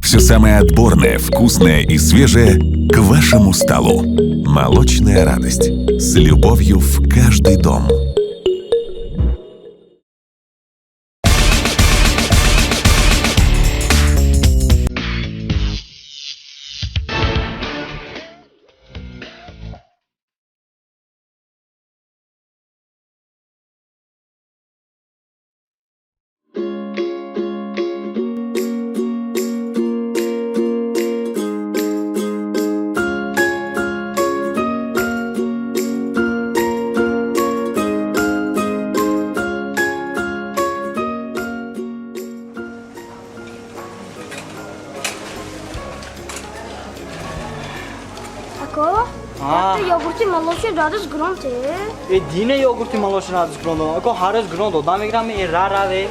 Все самое отборное, вкусное и свежее к вашему столу. Молочная радость. С любовью в каждый дом. Йогурти молочный радость гром те. Э, дине йогурти молочный радость гром додам. Ако ҳар рӯз гром додам мегирам, э ра раве.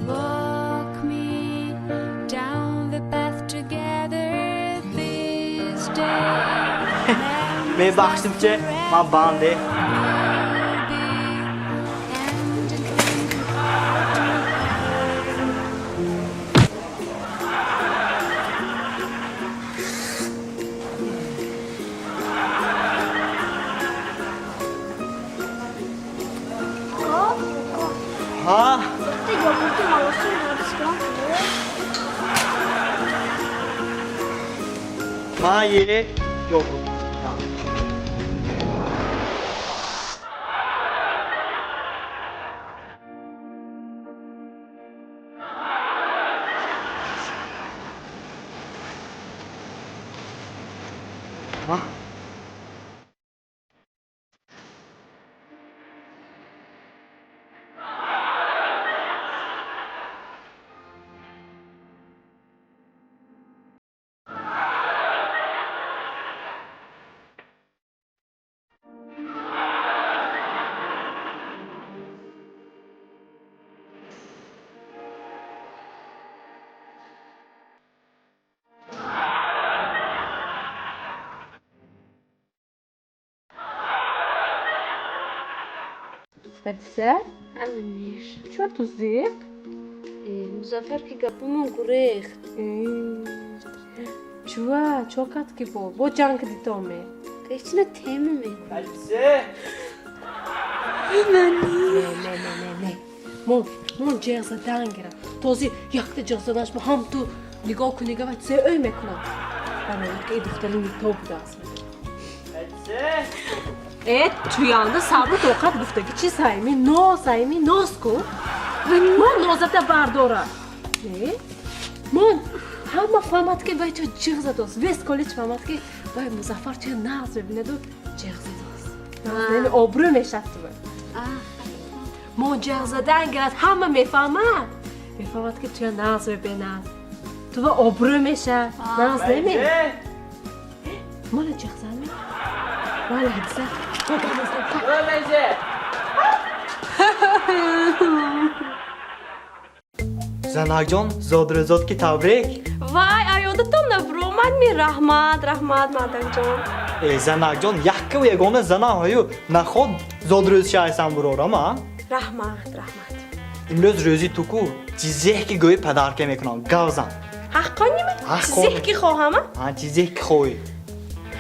Walk me down the path together this day. Мебахшим че, ман банде. Hand in hand, heart to heart. Ҳа? Якта йогурти молочный радость гром те. Ма е йогурт. Ҳа? Бадиса, Аминиш. чё ту зиқ? Музаффар ки гапумон гурехт. Чува, чо кард ки бо ҷанг дидоме? Ҳечина тема мекунад. Ҳадисе. Не, не, не, не, не. Мон ҷеғ задан гирам. Този якта ҷеғ заданаш бо ҳам ту нигоҳ кунӣ гава се ӯй мекунам. Барои ки духтари нито будааст. Ҳадисе. Э, туянда сабру тоқат гуфтаги чи сайми? Ноз айми, ноз ку. Мон нозата бардора. Не? Мон ҳама фаҳмад ки вай чо ҷиғ задост. Весь коллеҷ фаҳмад ки вай Музаффар чо нағз мебинаду ҷиғ задост. Нағз обрӯ мешад ту. Мон ҷиғ задан гирад, ҳама мефаҳмад. Мефаҳмад ки туя нағз мебинад. Тува обрӯ мешад. Нағз неми? Мола ҷиғ зан ме? Мала Ҳадиса. Ҳадисе. Занакҷон, зодрӯзот ки табрик. Вай, аёдатон набуромад ми? Раҳмат, раҳмат, мардакҷон. Э, занакҷон, яккаву ягона занам ҳаю наход зодрӯзшаайсан бурорам, а? Раҳмат, раҳмат. Имрӯз рӯзи ту ку, чизеҳ ки гӯӣ падарка мекунам. Гавзан. Ҳаққоними? Ҳаққонӣ. Чизеҳ ки хоҳама? А, чизеҳ ки хоҳӣ.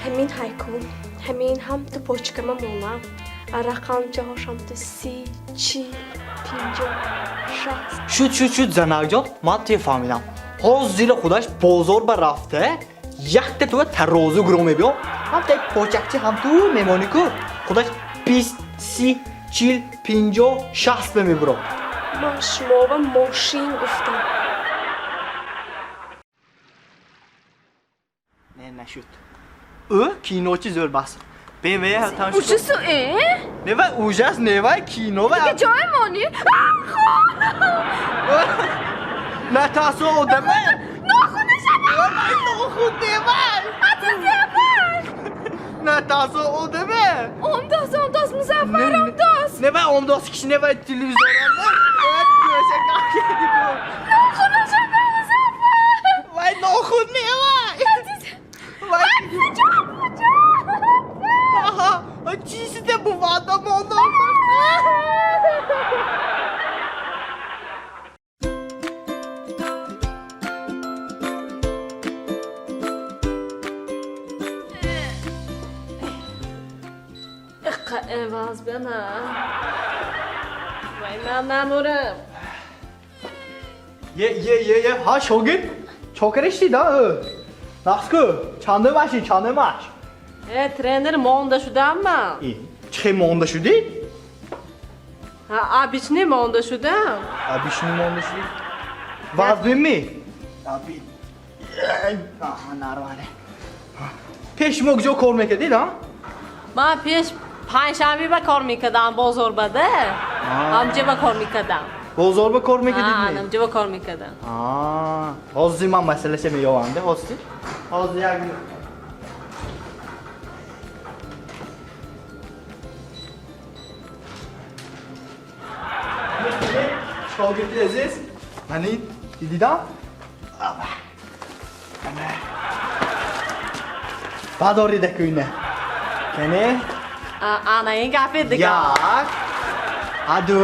Ҳамин ҳайкун, ҳамин ҳам ту почкама монам. Рақамчаҳошам ту 30, 40, 50, 60. Шуд, шуд, шуд, занакҷон, ман те фаҳмидам. Ҳозир худаш бозор ба рафта, якта туа тарозу гиро мебиём, ҳам та почакчи ҳам ту мемонӣ ку, худаш 20, 30, 40, 50, 60 ба мебурам. Ман шумова мошин гуфтам. Не, нашуд. Ӯ киночи зӯр бас. БМВ тамошо. Ужасу э? Не вай ужас, не вай кино вай. Ҷое монӣ? На тасо одаме. Нохун нохун не вай. На тасо одаме. Омдос, омдос, Музаффар, омдос. Не вай омдос киши не вай телевизоранда. Вай гӯша какеди ку. Нохунашона, Музаффар. Вай нохун не вай. Вай Куҷо, куҷо? Аҳа, чизиде бувада монам. Эваз бена. Вай, ман намурам. Е, е, е, е, ҳа, шогирд, чокаришти да? Нақс ку, чандум маши, чандумаш? Э, тренер, монда шудам ман. И, чӣ монда шудӣ? Ҳа, обычный монда шудам. Обычный монда шудӣ? Вазбинми? Аҳа, нормально. Пеш шумо куҷо кор мекардид, а? Ман пеш панҷшанбе ба кор мекардам, бозор бада. Ҳамҷа ба кор мекардам. Бозор ба кор мекардидми? Ҳамҷа ба кор мекардам. Ҳозир ман масъалаша меёвам, де, ҳозир. Ҳозир, як минут. Шогирди азиз, мани дидам? Бадорида кӯйна. Кане? Ана ин гапи дига. Як. Ду.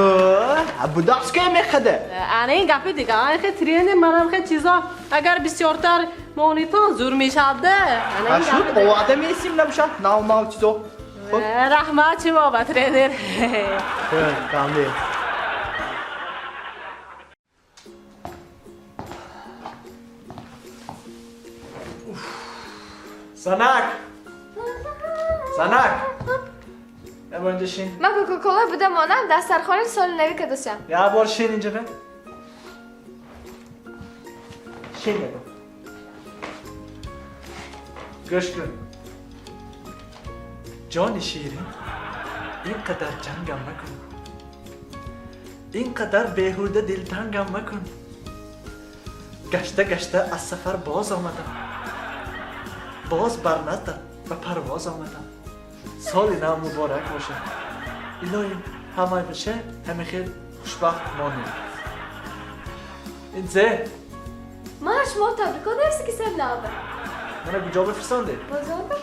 Будастка мехаде. Ана ин гапи дига. Ай, тренер, манам хе чизо агар бисёртар монитон зур мешавад. Ана шуд, оварда месим набошад, нав нав чизо. Хуб. Раҳмат шумо ба, тренер. Камде. Занак! Занак! Я бор инҷа шин. Ман Кока-Кола буда монам, дастархони соли нави кадосям. Я бор шин инҷа бе. Шин бе. Гӯш кун. Ҷони ширин, ин қадар ҷангам макун. Ин қадар беҳуда дилтангам макун. Гашта гашта аз сафар боз омадам. Боз бар наздат ба парвоз омадам. Соли нав муборак бошад. Илоҳим, ҳамеша ҳамин хел хушбахт монем. Ин зе? Ман шумо табрикот нависта ки соли нав. Мана куҷо бифирсондед? Бозор ба.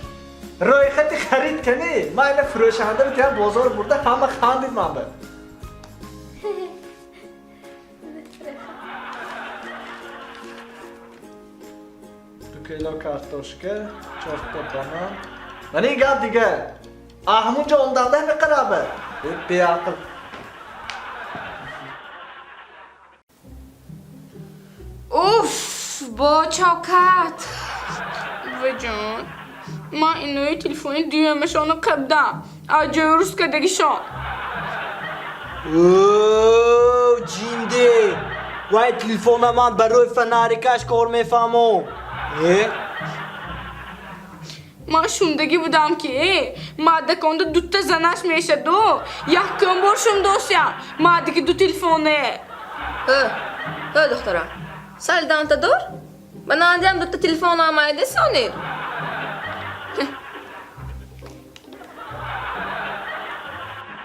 Рӯйхати харид кани. Ман ина фурӯшанда битиям бозор бурда, ҳама хандид ман ба. 2 кило картошка, чорта банан. Мана ин гап дига. А ҳамунҷо омданда ҳами қараба. Беақл. Уф, бо чокат. Буваҷон, ман инои телефони дуюмашонро қабдам. Аз ҷои рӯз кардагишон. Ҷинде! Вай телефона ман барои фонарикаш кор мефаҳмам. Э? Ман шундагӣ будам, ки мардаконда дута занаш мешаду, якум бор шундосям мардаки ду телефоне. Ҳ, ҳ, духтара. Сал данта дор? Ба нандиам дута телефон омайда сонед.